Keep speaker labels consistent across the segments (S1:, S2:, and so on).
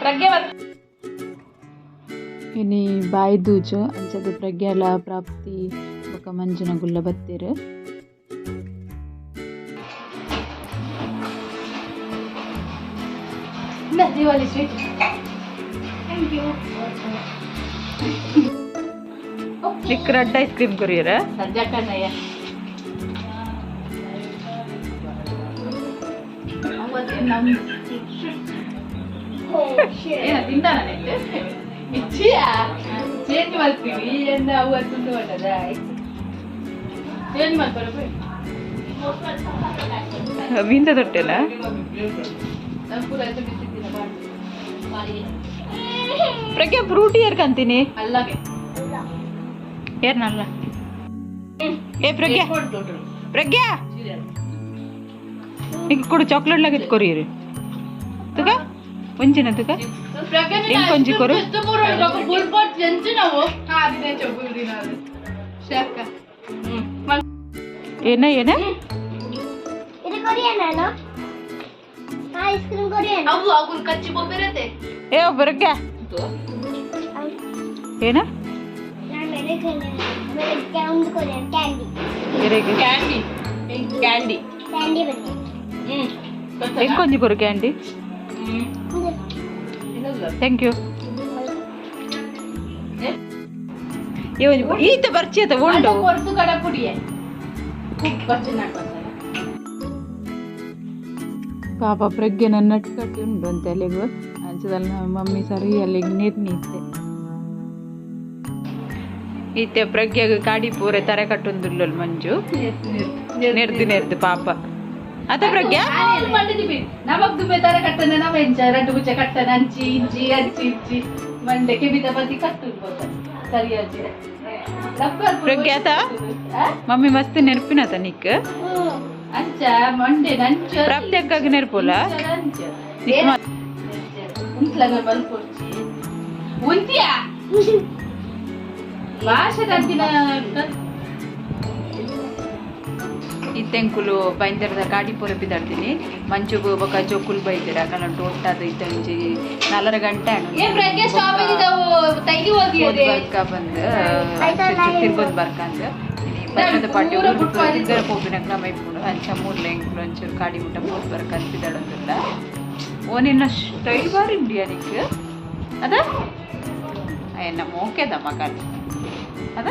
S1: ಪ್ರಜ್ಞೆ.
S2: ಇನಿ ಬಾಯಿ ದೂಜು ಅಂಚದ ಪ್ರಜ್ಞಾಲ ಪ್ರಾಪ್ತಿ ಬೊಕ ಮಂಜುನ ಗುಲ್ಲ ಬತ್ತೆರ್.
S1: Diwali sweet. Thank you.
S2: ನಿಕ್ ರೆಡ್ ಐಸ್ ಕ್ರೀಮ್ ಕೊರಿಯರ.
S1: ಸಜ್ಜಕ್ಕಣ್ಣಯ್ಯ ಏನ ತಿಂದಾನ ಇಚ್ಚಿಯಾ ಚೇಂಜ್ ಮಾಡ್ತೀವಿ ಎಂದ ಅವು ತುಂಡು ಮಾಡದ ಚೇಂಜ್ ಮಾಡ್ತಾರೆ.
S2: ಮೀನ್ದ ತೊಟ್ಟೆನ.
S1: ಪೂರ ಬಿಸಿತ್ತಿನ.
S2: ಪ್ರಜ್ಞಾ ಫ್ರೂಟ್ ಏರ್ ಕಂತೀನಿ.
S1: ಅಲ್ಲಾಗೆ.
S2: ಏರ್ನಲ್ಲ ಏ ಪ್ರಜ್ಞಾ, ಪ್ರಜ್ಞಾ ಈಗ ಕೊಡು. ಚಾಕ್ಲೇಟ್ ಲಾಗಿತ್ತು ಕೊರಿಯರು ತುಗ ಒಂಜಿನ ತುಗ ಎಂಕೊಂಜಿ ಕೊರು. ಏನ ಏನ ಏ ಪ್ರಜ್ಞಾ ಏನ
S1: ಕ್ಯಾಂಡಿ ಕ್ಯಾಂಡಿ.
S2: ಎಂಕೊಂಜಿ ಕೊರು ಕ್ಯಾಂಡಿ. Thank you. ಈತ ಬರ್ಚಿಯತ ಉಂಡು.
S1: ಕೊರ್ತು ಕಡ ಪುಡಿಯೆ.
S2: ಪಾಪ ಪ್ರಜ್ಞೆ ನನ್ನ ನಟ್ಕಟ್ಟಿ ಉಂಡು ಅಂತ ಅಲ್ಲಿಗೂ ಅಂಚದಲ್ಲ ಮಮ್ಮಿ ಸರಿ ಅಲ್ಲಿಗೆ ನೀರು ನೀತೆ ಈತೆ ಪ್ರಜ್ಞೆಗೆ ಕಾಡಿ ಪೂರ ತರೆ ಕಟ್ಟೊಂದುಲ್ಲಲ್ ಮಂಜು ನೆರ್ದು ನೆರ್ದು ಪಾಪ ಅತ ಪ್ರಜ್ಞಾ.
S1: ನಮಗ್ ದುಂಬೆ ತರ ಕಟ್ಟನ ನಮ ಎಂಚ ರಡ್ಡು ಗುಚ್ಚ ಕಟ್ಟನ ಅಂಚಿ ಇಂಚಿ ಅಂಚಿ ಇಂಚಿ ಮಂಡೆ ಕೆಬಿದ ಬದಿ ಕಟ್ಟು ಸರಿಯಾಜಿ.
S2: ಪ್ರಜ್ಞಾ ಆತ? ಮಮ್ಮಿ ಮಸ್ತ್ ನೆನಪಿನತ ನಿಕ್.
S1: ಅಂಚ ಮಂಡೆ ನಂಚ.
S2: ಪ್ರಾಪ್ತಿ ಅಕ್ಕಾಗ ನೆನಪುಲ.
S1: ಅಂಚ ಉಂತ್ಲಗ ಬಲ್ಪೊಡ್ಚಿ ಉಂತಿಯಾ ಭಾಷೆ ತಂತಿನ.
S2: ಇತ್ತೆಂಕುಲು ಬೈಂದರ್ದ ಗಾಡಿ ಪೂರ ಬಿದಾಡ್ತೀನಿ ಮಂಚುಗು ಬೊಕ ಜೋಕುಲು ಬೈದಿರ ಕನ್ನಡ ಒಟ್ಟಾದ ಇತ್ತಂಜಿ 4.5 ಗಂಟೆ.
S1: ಏ ಪ್ರಜ್ಞೆ ಸ್ಟ್ರಾಬೆರಿ ತೈಲಿ ಹೋಗಿ
S2: ಬರ್ಕ ಬಂದು ತಿರ್ಗೊಂದು ಬರ್ಕ ಅಂದ್ ಬಣ್ಣದ ಪಾಟಿ ತಿರ್ಗರ ಪೋಪಿನಕ್ ನಮ್ಮ ಇಪ್ಪುಂಡು ಅಂಚ ಮೂರ್ಲೆ ಎಂಕುಲು ಒಂಚೂರು ಕಾಡಿ ಮುಟ್ಟ ಪೋದು ಬರ್ಕ ಅಂತ ಬಿದಾಡೊಂದಿಲ್ಲ. ಓ ನಿನ್ನ ಸ್ಟೈಲ್ ಬಾರಿ ಇಂಡಿಯಾ ನಿಕ್ ಅದ ಅಯ್ಯ ಮೋಕೆದ ಮಗನ್ ಅದ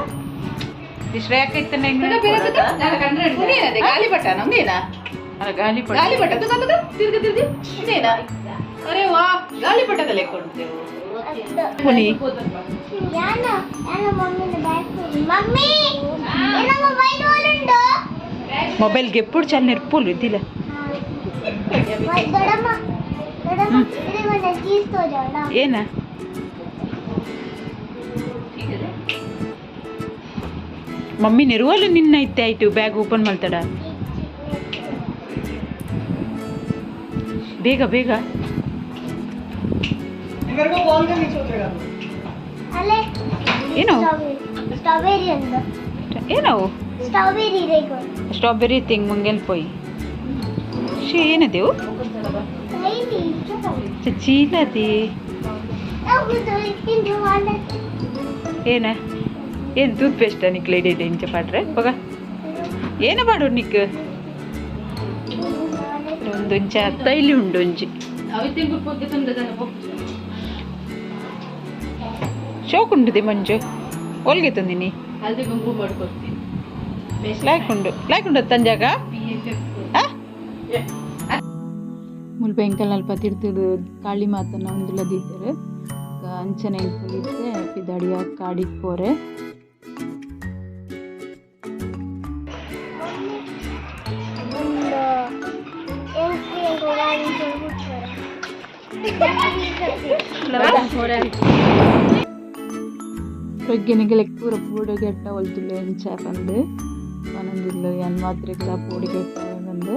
S2: ಶ್ರೇಯಕ್ಕ ಇತ್ತನೆ.
S1: ಗಾಲಿಪಟ ನಮ್ದೇನಾ?
S2: ಅಲ್ಲ ಗಾಲಿಪಟ.
S1: ಗಾಲಿಪಟ ತುಗ ತುಗ ತಿರ್ಗ ತಿರ್ಗಿ ಇದೇನಾ? ಅರೆ ವಾ ಗಾಲಿಪಟದ ಲೆಕ್ಕ ಉಂಟು.
S2: ಪುನಿ. ಮೊಬೈಲ್ಗೆ ಎప్పుడు చాలా ನೆರ್ಪುಲು ಇದ್ದಿಲ್ಲ. ಏನ ಮಮ್ಮಿ ನೆರುವಲ್ಲ ನಿನ್ನ ಇತ್ತೆ ಆಯ್ತು ಬ್ಯಾಗ್ ಓಪನ್ ಮಾಡ್ತಾಡ ಬೇಗ ಬೇಗ. ಏನು ಏನವು ಸ್ಟ್ರಾಬೆರಿ ತಿಂಗ್ ಮುಂಗೆಲ್ ಪೋಯಿ she ಏನದೇವು ಚೀಲತಿ ಏನ ಏನು ಟೂತ್ ಪೇಸ್ಟ್ ನಿಕ್ ಲೇಡಿ ಇಂಚ ಪಾಡ್ರೆ ಹೋಗ ಏನ ಪಾಡು ನಿಕ್ ಒಂದೊಂಚ ತೈಲಿ ಉಂಡು ಒಂಜಿ ಶೋಕ್ ಉಂಡುದೆ ಮಂಜು ಒಲ್ಗೆ ತಂದಿನಿ ಲಾಯ್ಕ್ ಉಂಡು ಲಾಯ್ಕ್ ಉಂಡು ತಂಜಾಗ ಮುಲ್ಪ ಎಂಕಲ್ ಅಲ್ಪ ತಿರ್ತುಡು ಕಾಳಿ ಮಾತನ ಒಂದುಲ ದೀತೆರ್ ಅಂಚನೆ ಇತ್ತೆ ಪಿದಾಡಿಯ ಕಾಡಿಗ್ ಪೋರೆ. ಪ್ರಜ್ಞೆನಿಗೆ ಪೂರ ಪೂಡಿಗೆಟ್ಟ ಒಲ್ತುಲ್ಲೆ ಎಂಚ ಪಂದ್ ಪನೊಂದುಲ್ಲೆ ಯಾನ್ ಮಾತ್ರೆಗ್ಲ ಪೋಡಿಗೆಟ್ಟ ಪಂದ್.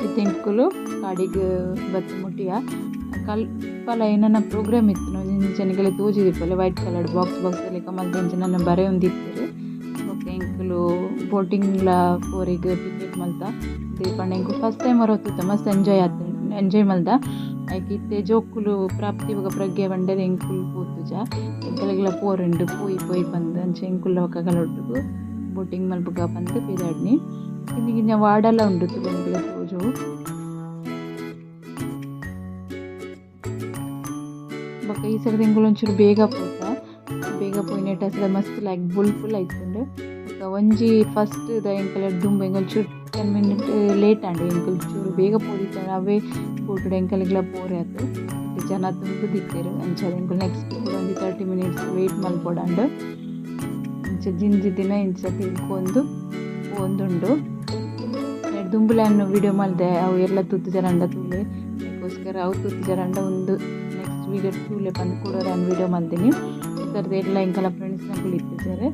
S2: ಇತ್ತೆ ಎಂಕುಲು ಕಾಡಿಗ್ ಬತ್ತ್ ಮುಟ್ಟಿಯ ಕಲ್ಪಲ ಏನನ ಪ್ರೋಗ್ರಾಮ್ ಇತ್ತು ಇಂಚ ನಿಗಲೆ ತೋಜಿದಿಪ್ಪಲೆ ವೈಟ್ ಕಲರ್ ಬಾಕ್ಸ್ ಬಾಕ್ಸ್ ಲೆಕ ಮಲ್ತ್ ಇಂಚ ನನ ಬರೆಯೊಂದಿತ್ತೆರ್. ಬೊಕ ಎಂಕುಲು ಬೋಟಿಂಗ್ಲ ಪೋರೆಗ್ ಟಿಕೆಟ್ ಮಲ್ತ ಪಂಡ ಎಂಕು ಫಸ್ಟ್ ಟೈಮ್ ಹೊರತುತ್ತ ಮಸ್ತ್ ಎಂಜಾಯ್ ಆತು ಎಂಜಾಯ್ ಮಲ್ದ. ಐಕ್ ಇತ್ತೆ ಜೋಕುಲು ಪ್ರಾಪ್ತಿ ಬೊಕ ಪ್ರಜ್ಞೆ ಪಂಡೆರ್ ಎಂಕುಲು ಪೋತುಜ ಎಂಕಲೆಗ್ಲ ಪೋರುಂಡು ಪೋಯಿ ಪೋಯಿ ಪಂದ್ ಅಂಚ ಎಂಕುಲ್ಲ ಬೊಕ ಅಗಲೊಟ್ಟುಗು ಬೋಟಿಂಗ್ ಮಲ್ಪುಗ ಪಂದ್ ಪಿದಾಡ್ನಿ. ಕಿನ್ನಿ ಕಿನ್ಯ ವಾಡಲ ಉಂಡು ತೂಲೆ ನಿಕಲೆ ತೋಜು. ಬೊಕ ಈ ಸರ್ತಿ ಎಂಕುಲು ಒಂಚೂರು ಬೇಗ ಪೋತ ಬೇಗ ಪೋಯಿನೆಟ್ ಅಸಲ ಮಸ್ತ್ ಲೈಕ್ ಬೊಲ್ಪುಲ ಇತ್ತುಂಡು. ಬೊಕ ಒಂಜಿ ಫಸ್ಟ್ ದ ಎಂಕಲೆ ದುಂಬು ಎಂಕುಲು ಚೂರು 10 ಮಿನಿಟ್ ಲೇಟ್ ಆಂಡ್ ಎಂಕುಲು ಚೂರು ಬೇಗ ಪೋದಿತ್ತಂಡ ಅವೇ ಬೋಟುಡು ಎಂಕಲೆಗ್ಲ ಪೋರೆ ಆತು. ಜನ ತುಂಬುದಿತ್ತೆರ್ ಅಂಚ ಎಂಕುಲು ನೆಕ್ಸ್ಟ್ ಪೂರ ಒಂಜಿ 30 ಮಿನಿಟ್ಸ್ ವೇಟ್ ಮಲ್ಪೊಡಾಂಡ್. ಇಂಚ ಜಿಂಜಿ ದಿನ ಇಂಚ ತಿರ್ಗೊಂದು ಪೋವೊಂದುಂಡು. ದುಂಬುಲ ಯಾನ್ ವಿಡಿಯೋ ಮಲ್ದೆ ಅವು ಏರ್ಲ ತೂತುಜರಂಡ ತೂಲೆ ಅಕ್ಕೋಸ್ಕರ ಅವು ತೂತುಜರಂಡ ಒಂದು ನೆಕ್ಸ್ಟ್ ವಿಡಿಯೋ ತೂಲೆ ಪಂದ್ ಕುಡೊರ ಯಾನ್ ವಿಡಿಯೋ ಮಲ್ದಿನಿ. ಈ ಥರದ ಎಂಕಲ ಫ್ರೆಂಡ್ಸ್ ನಕುಲು ಇತ್ತಿಜೆರ್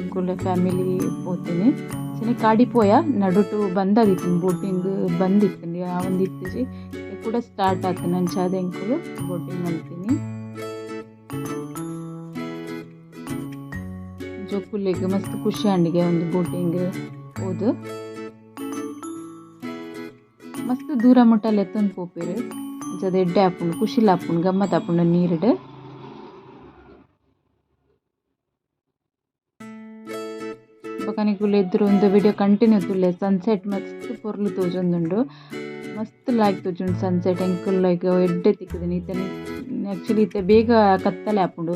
S2: ಎಂಕುಲ ಫ್ಯಾಮಿಲಿ ಪೋತಿನಿ. ಅಂಚನೆ ಕಾಡಿ ಪೋಯ ನಡುಟು ಬಂದಾದಿತ್ತಿನಿ ಬೋಟಿಂಗ್ ಬಂದಿತ್ತಿನಿ ಆವೊಂದಿತ್ತಿಜಿ ಕೂಡ ಸ್ಟಾರ್ಟ್ ಆತುಂಡು ಅಂಚಾದ್ ಎಂಕುಲು ಬೋಟಿಂಗ್ ಮಲ್ತಿನಿ. ಜೋಕುಲೆಗ್ ಮಸ್ತ್ ಖುಷಿ ಆಂಡಿಗೆ ಒಂದು ಬೋಟಿಂಗ್ ಪೋದು. ಮಸ್ತ್ ದೂರ ಮುಟ್ಟ ಲೆತ್ತೊಂದು ಪೋಪೆರ್ ಅಂಚಾದ್ ಎಡ್ಡೆ ಆಪುಂಡು ಖುಷಿಲ ಆಪುಂಡು ಗಮ್ಮತ್ ಆಪುಂಡು ನೀರುಡು. ಬೊಕ ನಿಕುಲು ಎದುರು ಒಂದು ವಿಡಿಯೋ ಕಂಟಿನ್ಯೂ ತೂಲೆ ಸನ್ಸೆಟ್ ಮಸ್ತ್ ಪೊರ್ಲು ತೋಜೊಂದುಂಡು ಮಸ್ತ್ ಲಾಯ್ಕ್ ತೋಜುಂಡು ಸನ್ಸೆಟ್ ಎಂಕುಲು ಲೈಕ್ ಎಡ್ಡೆ ತಿಕ್ಕುದಿನಿ. ಇತ್ತೆ ಆಕ್ಚುಲಿ ಇತ್ತೆ ಬೇಗ ಕತ್ತಲೆ ಆಪುಂಡು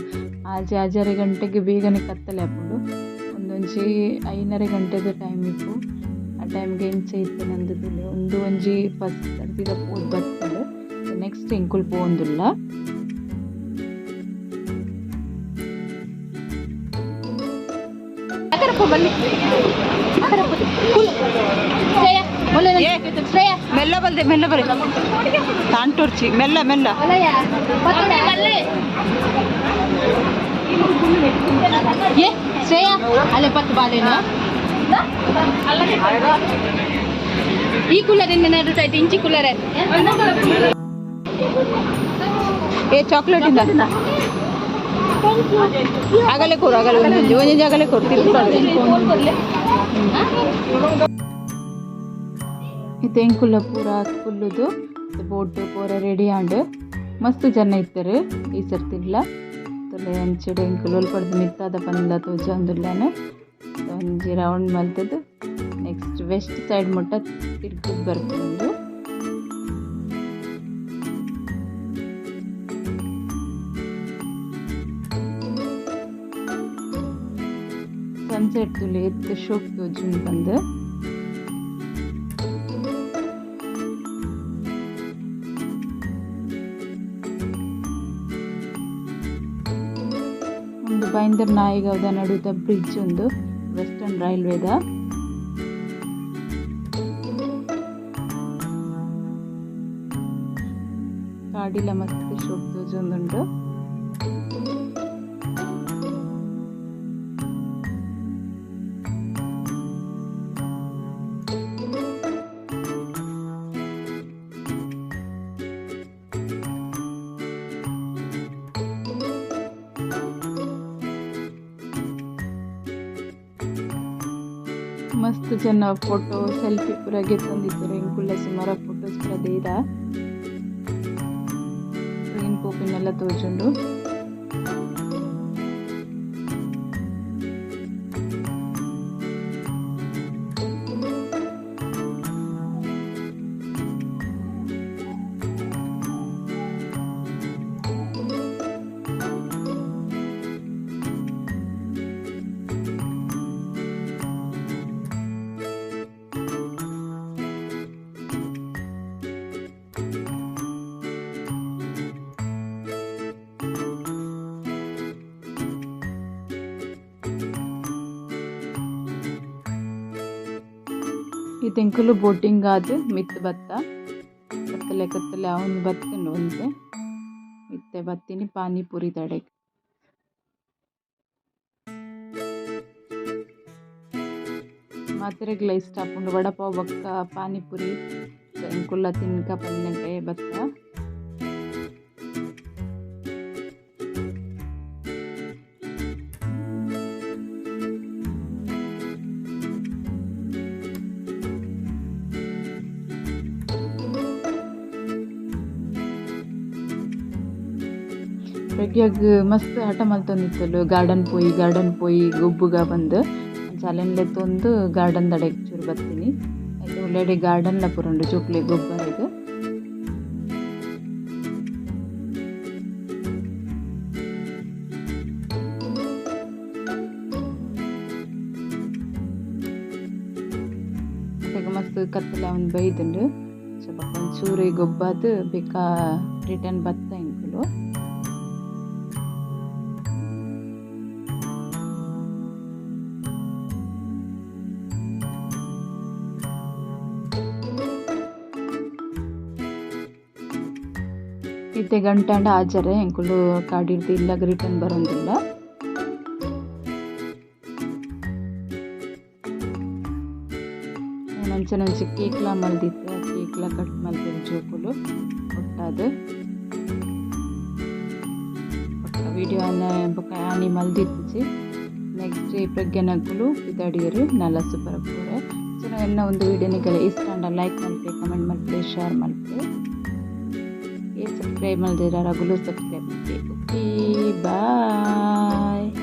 S2: ಆಜಿ ಆಜರೆ ಗಂಟೆಗೆ ಬೇಗನೆ ಕತ್ತಲೆ ಆಪುಂಡು. ಒಂದೊಂಜಿ 5:30 ಗಂಟೆದ ಟೈಮ್ ಇಪ್ಪು ಆ ಟೈಮ್ಗೆ ಎಂಚ ಇತ್ತೆ ತೂಲೆ ಒಂದು ಒಂಜಿ ಫಸ್ಟ್ ಸರ್ತಿದ ಪೋದು ಬತ್ತುಂಡು. ನೆಕ್ಸ್ಟ್ ಎಂಕುಲು ಪೋವೊಂದುಲ್ಲ.
S1: ಮೆಲ್ಲ ಬಲ್ದೆ ಮೆಲ್ಲ ಬರೆ ತಾಂಟೋರ್ಚಿ ಮೆಲ್ಲ ಮೆಲ್ಲ. ಏ ಶ್ರೇಯಾ ಅಲ್ಲೇ ಪತ್ತು ಬಾಲೇನು ಈ ಕೂಲರ್ ನಿನ್ನ ನಡುಟೈತೆ ಇಂಚಿ ಕೂಲರ್.
S2: ಏ ಚಾಕ್ಲೇಟ್ ಇಂದ ಆಗಲೇ ಕೊರು ಆಗಲೇ ಒಂದೊಂದು ಒಂದೊಂದು ಆಗಲೇ ಕೊರು ತಿರ್ಕೊಂಡು. ಇತ್ತೆ ಎಂಕುಲ ಪೂರ ಕುಲ್ಲುದು ಬೋಟ್ ಪೂರ ರೆಡಿ ಆಂಡ್ ಮಸ್ತ್ ಜನ ಇತ್ತೆರ್ ಈ ಸರ್ತಿಡ್ಲ. ತೊಲೆ ಅಂಚಿಡ್ ಎಂಕುಲು ಒಲ್ಪಡ್ದು ಮಿತ್ತಾದ ಪಂದ ತೋಜೊಂದುಲ್ಲೆನ್ ಒಂಜಿ ರೌಂಡ್ ಮಲ್ತುದು ನೆಕ್ಸ್ಟ್ ವೆಸ್ಟ್ ಸೈಡ್ ಮುಟ್ಟ ತಿರ್ಗುದ್ ಬರ್ಪುಂಡು. ಸನ್ಸೆಟ್ ತೂಲೆ ಏತ್ ಶೋಕ್ ತೋಜುಂಡು ಪಂದ್. ಒಂದು ಬೈಂದರ್ ನಾಯಿಗಾವ್ದ ನಡುತ ಬ್ರಿಡ್ಜ್ ಉಂದು ವೆಸ್ಟರ್ನ್ ರೈಲ್ವೇದ. ಕಾಡಿಲ ಮಸ್ತ್ ಶೋಕ್ ತೋಜೊಂದುಂಡು. ಮಸ್ತ್ ಜನ ಫೋಟೋ ಸೆಲ್ಫಿ ಪೂರ ಗೆತ್ತೊಂದಿತ್ತೆರ್ ಎಂಕುಲ್ಲ ಸುಮಾರ ಫೋಟೋಸ್ ಪೂರ ದೀದ. ಟ್ರೈನ್ ಪೋಪಿನೆಲ್ಲ ತೋಜುಂಡು. ಈ ತೆಂಕುಲು ಬೋಟಿಂಗ್ ಆದ್ ಮಿತ್ತ್ ಬತ್ತ ಕತ್ತಲೆ ಕತ್ತಲೆ ಅವೊಂದು ಬತ್ತುಂಡು ಒಂತೆ ಇತ್ತೆ ಬತ್ತಿನಿ ಪಾನಿಪುರಿ ದಡೆಗ್. ಮಾತೆರೆಗ್ಲ ಇಷ್ಟ ಆಪುಂಡು ವಡಪಾವ್ ಬೊಕ್ಕ ಪಾನಿಪುರಿ ಎಂಕುಲ್ಲ ತಿನ್ಕ ಪಂದಂಟೆ ಬತ್ತ. ಪ್ರಗ್ಯಾಗ್ ಮಸ್ತ್ ಹಠ ಮಲ್ತೊಂದಿತ್ತಲು ಗಾರ್ಡನ್ ಪೋಯಿ ಗಾರ್ಡನ್ ಪೋಯಿ ಗೊಬ್ಬುಗ ಬಂದು ಅಂಚ ಲೆತ್ತೊಂದು ಗಾರ್ಡನ್ ದಡೆಗ್ ಚೂರು ಬತ್ತೀನಿ. ಐತೆ ಉಳ್ಳಾಡಿ ಗಾರ್ಡನ್ ಲ ಪೂರ ಉಂಡು ಜೋಕ್ಲೆ ಗೊಬ್ಬರೆಗ್. ಮಸ್ತ್ ಕತ್ತಲೆ ಒಂದ್ ಬೈದುಂಡು. ಬೊಕ ಒಂಚೂರು ಗೊಬ್ಬಾದ್ ಬೊಕ ರಿಟರ್ನ್ ಬತ್ತ ಎಂಕುಲು. ಇತ್ತೆ ಗಂಟಾಂಡ ಆಜರೆ ಎಂಕುಲು ಕಾಡಿರ್ದು ಇಲ್ಲಗ್ ರಿಟರ್ನ್ ಬರೊಂದುಲ್ಲ. ಅಂಚನೆ ಕೇಕ್ಲ ಮಲ್ದಿತ್ತೆ, ಕೇಕ್ಲ ಕಟ್ ಮಲ್ತೆರ್ ಜೋಕುಲು ಒಟ್ಟಾದ್. ಬೊಕ ವಿಡಿಯೋನ ಬೊಕ ಆನಿ ಮಲ್ದಿತ್ತಿಜಿ. ನೆಕ್ಸ್ಟ್ ಪ್ರಜ್ಞನಕುಲು ಪಿದಡಿಯೆರ್ ನಲಸು ಪರಪುರೆ. ಸೊ ಎನ್ನ ಒಂದು ವಿಡಿಯೋ ನಿಕಲೆ ಇಷ್ಟ ಆಂಡ ಲೈಕ್ ಮಲ್ಪೆ, ಕಮೆಂಟ್ ಮಲ್ಪೆ, ಶೇರ್ ಮಲ್ಪೆ. ಸಬ್ಸ್ಕ್ರೈಬ್ ಮಲ್ದಿರ ರಗುಲು ಸಬ್ಸ್ಕ್ರೈಬ್ ಮಲ್ಪೆ. Okay, bye.